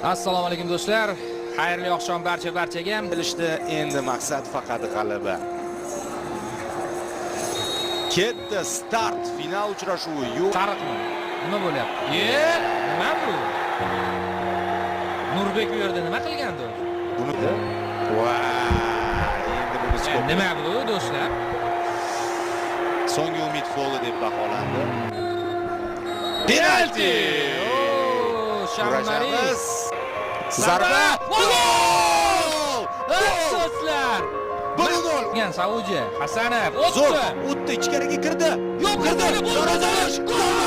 Assalomu alaykum, do'stlar. Xayrli oqshom barcha barchaga. Bilishdi, endi maqsad faqat g'alaba. Ketdi start, final uchrashuvi yo'q. Sariqmi? Nima bo'lyapti? Ye, nima bu? Nurbek u yerda nima qilgandi o'zi? Buni va endi buni E, nima bu, do'stlar? So'nggi umid foli deb baholandi. Penalti! O, Shammari. Kurashamiz. Zarba! Gol! Do'stlar! 1-0. Gan Saudiya, Hasanov Zo'r o'tdi. o'tdi, ichkariga kirdi. Yo'q, Kirdi. kirdi. Darvoza. Gol!